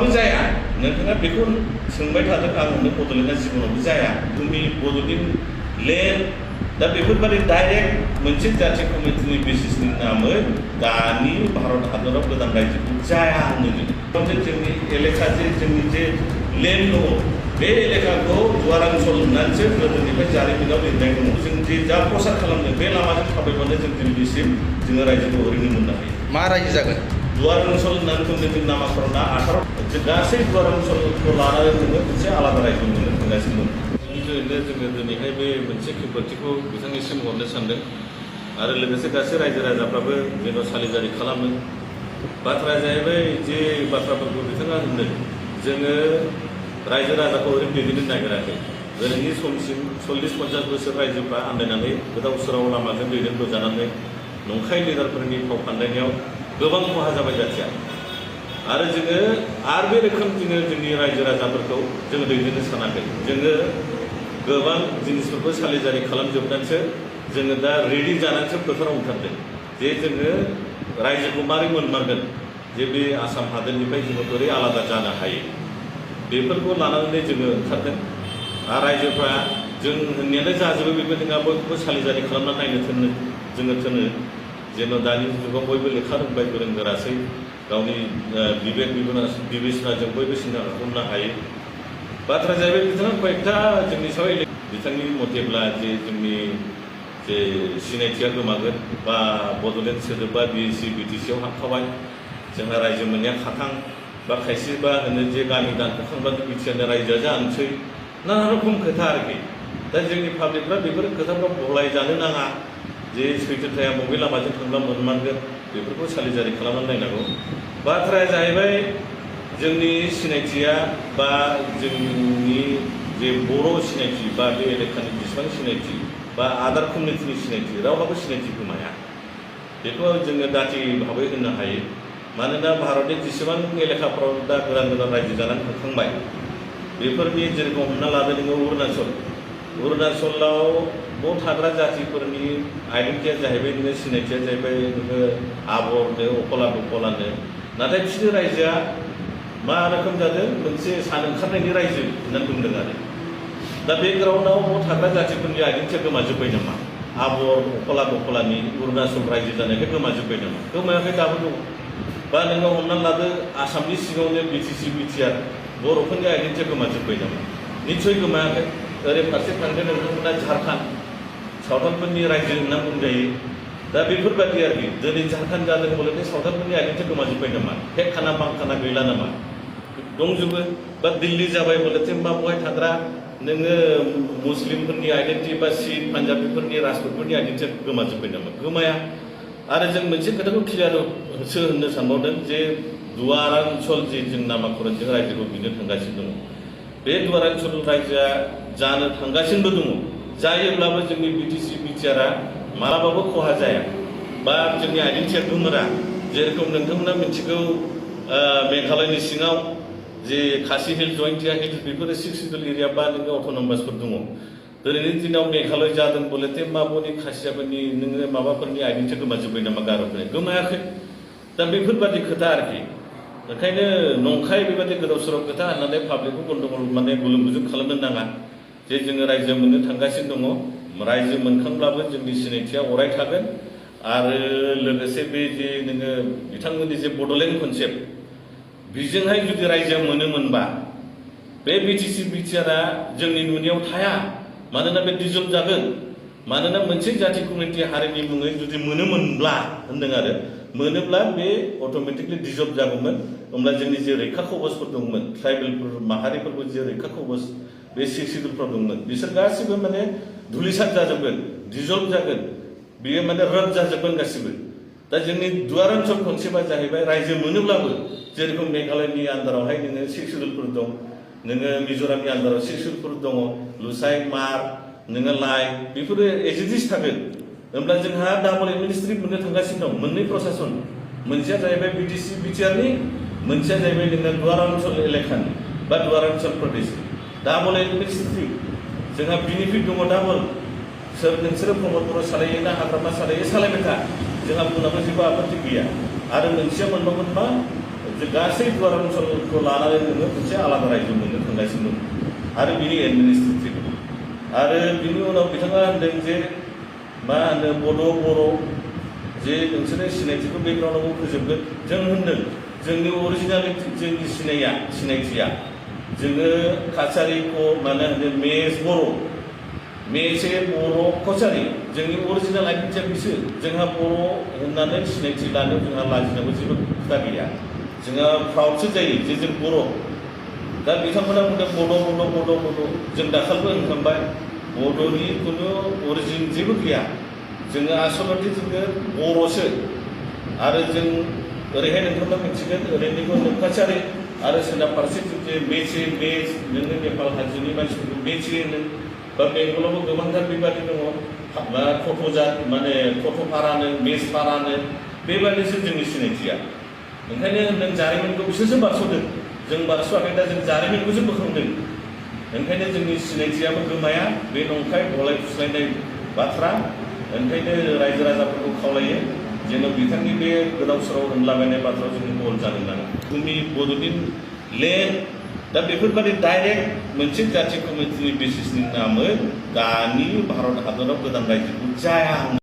माब्लाबाबो जाया नोंथाङा बेखौ सोंबाय थादों आं होनो बड'लेण्डआ जिबनावबो जाया जोंनि बड'लेण्ड लेन्ड दा बेफोरबायदि डाइरेक्ट मोनसे जाथि कमिटिनि बेसिसनि नामै दानि भारत हादराव गोदान रायजोखौ जाया होनो जोंनि एलेखा जोंनि जे लेन्ड दङ बे एलेखाखौ दुवार ओनसोल होननानैसो गोदोनिफ्राय जारिमिनाव लिरनाय दङ जों जे जा प्रसार खालामदों बे लामाजों थाबायबानो जों दिल्लीसिम जोङो रायजोखौ ओरैनो मोननो हायो मा रायजो जागोन दुवार ओनसोल होननानै बुंदों जों नामाकरणआ 18 गासै दुवार ओनसोलखौ लानानै जोङो मोनसे आलादा रायजो मोननो थांगासिनो दं जोङो दिनैहाय बे मोनसे खेंफोरथिखौ बिथांनिसिम हरनो सानदों आरो लोगोसे गासै रायजो राजाफ्राबो जेन' सालिजारि खालामो बाथ्राया जाहैबाय जे बाथ्राफोरखौ बिथाङा होनदों जोङो रायजो राजाखौ ओरैनो दैदेननो नागिराखै दिनैनि समसिम 40-50 बोसोर रायजोफ्रा आन्दायनानै गोदाव सोराव लामाजों दैदेनबोजानानै नंखाय लिडारफोरनि फाव फान्दायनायाव गोबां खहा जाबाय जाथिया आरो जोङो आरो बे रोखोम जोंनि रायजो राजाफोरखौ जोङो दैदेननो सानाखै जोङो गोबां जिनिसफोरखौ सालिजारि खालामजोबनानैसो जोङो दा रेडि जानानैसो फोथाराव ओंखारदों जे जोङो रायजोखौ मारै मोनमारगोन जे बे आसाम हादोरनिफ्राय जोङो बोरै आलादा जानो हायो बेफोरखौ लानानै जोङो ओंखारदों आरो रायजोफ्रा जों होननायानो जाजोबो बेखौ जोंहा बयखौबो सालिजारि खालामना नायनो थोनो जेन' दानि जुगाव बयबो लेखा रोंबाय गोरों गोरासै गावनि बिबेक बिबेचनाजों बयबो सिन्था खालामनो हायो बाथ्रा जाहैबाय बिथाङा कयेकथा जोंनि सायाव बिथांनि मथेब्ला जे जोंनि जे सिनायथिया गोमागोन बा बड'लेण्ड सोदोबा BC BTC आव हाबखाबाय जोंहा रायजो मोननाया खाथां बा खायसेबा होनो जे गामि दानखोखांब्लानो बिटिआरनि रायजोआ जानोसै नाना रोखोम खोथा आरोखि दा जोंनि पाब्लिकफ्रा बेफोर खोथाफ्राव गलायजानो नाङा जे सैथोथाया बबे लामाजों थांब्ला मोनमारगोन बेफोरखौ सालिजारि खालामनानै नायनांगौ बाथ्राया जाहैबाय जोंनि सिनायथिया बा जोंनि जे बर' सिनायथि बा बे एलेखानि बेसेबां सिनायथि बा आदार कमिउनिटिनि सिनायथि रावहाबो सिनायथि गोमाया बेखौ जोङो दाथि भाबै होननो हायो मानोना भारतनि जेसेबां एलेखाफ्राव दा गोदान गोदान रायजो जानानै थांखांबाय बेफोरनि जेरेखम हमना लादो नोङो अरुणाचलाव बाव थाग्रा जातिफोरनि आइडेन्टिटिया जाहैबाय नोङो सिनायथिया जाहैबाय नोङो आबरनो अकलानो नाथाय बिसोरनि रायजोआ मा रोखोम जादों मोनसे सान ओंखारनायनि रायजो होननानै बुंदों आरो दा बे ग्राउन्डआव बाव थाग्रा जातिफोरनि आइडेन्टिटिया गोमाजोब्बाय नामा आबर अकलानि अरुणाचल रायजो जानायखाय गोमाजोब्बाय नामा गोमायाखै दाबो दं बा नोङो हमनानै लादो आसामनि सिङावनो BTC BTR बर'फोरनि आइडेन्टिटिया गोमाजोब्बाय नामा निस्सय गोमायाखै ओरै फारसे थांदों नोंथांमोना झारखन्ड सावथालफोरनि रायजो होनना बुंजायो दा बेफोरबायदि आरोखि दिनै झारखन्ड जादों बोलथाय सावथालफोरनि आइडेन्टिटिया गोमाजोब्बाय नामा हेखाना बांखाना गैला नामा दंजोबो बा दिल्ली जाबाय बोलथाय मा बहाय थाग्रा नोङो मुस्लिमफोरनि आइडेन्टिटि बा सिख पान्जाबिफोरनि राजपुतफोरनि आइडेन्टिटिया गोमाजोब्बाय नामा गोमाया आरो जों मोनसे खोथाखौ क्लियार होननो सानबावदों जे दुवार ओनसोल जे जों नामाकरणजों रायजोखौ बिनो थांगासिनो दङ बे दुवार ओनसोल रायजोआ जानो थांगासिनोबो दङ जायोब्लाबो जोंनि BTC BTRआ मालाबाबो खहा जाया बा जोंनि आइडेन्टिटिया गोमोरा जेरेखम नोंथांमोना मिथिगौ मेघालयनि सिङाव जे खासि हिल जयन्तिया हिल बेफोरो 6 सिडुल एरिया बा नोङो अट'नमासफोर दङ दिनैनि दिनाव मेघालय जादों बोलथाय माबोरै खासियाफोरनि नोङो माबाफोरनि आइडेन्टिटिया गोमाजोब्बाय नामा गार'फोरनि गोमायाखै दा बेफोरबादि खोथा आरोखि ओंखायनो नंखाय बेबादि गोदाव सोराव खोथा होननानै पाब्लिकखौ गन्दगल माने गुलुं गुजुं खालामनो नाङा जे जोङो रायजो मोननो थांगासिनो दङ रायजो मोनखांब्लाबो जोंनि सिनायथिया अराय थागोन आरो लोगोसे बे जे नोङो बिथांमोननि जे बड'लेण्ड कनसेप्ट बिजोंहाय जुदि रायजो मोनोमोनबा बे BTC BTRआ जोंनि नुनायाव थाया मानोना बे डिजल्भ जागोन मानोना मोनसे जाथि कमिउनिटि हारिनि मुङै जुदि मोनोमोनब्ला होनदों आरो मोनोब्ला बे अट'मेटिकलि डिजल्भ जागौमोन होमब्ला जोंनि जे रैखा कवचफोर दंमोन ट्राइबेलफोर माहारिफोरबो जे रैखा कवच बे 6 सिडुलफ्राव दंमोन बिसोर गासिबो माने धुलिसात जाजोबगोन डिजल्भ जागोन बेयो माने रद जाजोबगोन गासिबो दा जोंनि दुवार ओनसोल कनसेप्टआ जाहैबाय रायजो मोनोब्लाबो जेरेखम मेघालयनि आन्दारावहाय नोङो 6 सिडुलफोर दं नोङो मिज'रामनि आन्दाराव 6 सिडुलफोर दङ लुसाइ मार नोङो लाइ बेफोरो एजिटिस थागोन होमब्ला जोंहा डाबल एडमिनिस्ट्रेटिभ मोननो थांगासिनो दं मोननै प्रशासन मोनसेया जाहैबाय BTC BTRनि मोनसेया जाहैबाय नोङो दुवार ओनसोल एलेखानि बा दुवार ओनसोल प्रदेशनि डाबल एडमिनिस्ट्रेटिभ जोंहा बेनिफिट दङ डाबल सोर नोंसोरो प्रमद बर' सालायो ना हाग्रामा सालायो सालायबाय था जोंहा बुंनांगौ जेबो आपत्ति गैया आरो मोनसेया मोनबावगोन मा गासै गुवार ओनसोलखौ लानानै जोङो मोनसे आलादा रायजो मोननो थांगासिनो दं आरो बिनि एडमिनिस्ट्रेटिभ आरो बिनि उनाव बिथाङा होनदों जे मा होनो बर' जे नोंसोरो सिनायथिखौ बेकग्राउन्डआव फोजोबगोन जों होनदों जोंनि अरिजिनालिटि जोंनि सिनायथिया जोङो काछारिखौ माने होनो मेस बर' मेसे बर' कछारि जोंनि अरिजिनाल आइडेन्टिटिया बिसोर जोंहा बर' होननानै सिनायथि लानो जोंहा लाजिनांगौ जेबो खोथा गैया जोंहा प्राउडसो जायो जे जों बर' दा बिथांमोना बुंदों बड' जों दाखालिबो होनखांबाय बड'नि खुनु अरिजिन जेबो गैया जोङो आसलथे जोङो बर'सो आरो जों ओरैहाय नोंथांमोना मिथिगोन ओरैनिखौ नों काछारि आरो सोनाब फारसेथिं जे मेस नोङो नेपाल हाजोनि मानसिफोरखौ मेचे होनो बा बेंगलावबो गोबांथार बेबादि दङ क'क्राझार माने क'क्राझारानो मेसपारानो बेबादिसो जोंनि सिनायथिया ओंखायनो नों जारिमिनखौ बिसोरसो बारस'दों जों बारस'वाखै दा जों जारिमिनखौसो बोखांदों ओंखायनो जोंनि सिनायथियाबो गोमाया बे नंखाय गलाय खुस्लायनाय बाथ्रा ओंखायनो रायजो राजाफोरखौ खावलायो जेन' बिथांनि बे गोदाव सोराव होनलाबायनाय बाथ्रायाव जोङो बल जानो नाङा जोंनि बड'लेण्ड लेन्ड दा बेफोरबादि डाइरेक्ट मोनसे जाथि कमिटिनि बेसिसनि नामै दानि भारत हादराव गोदान रायजोखौ जाया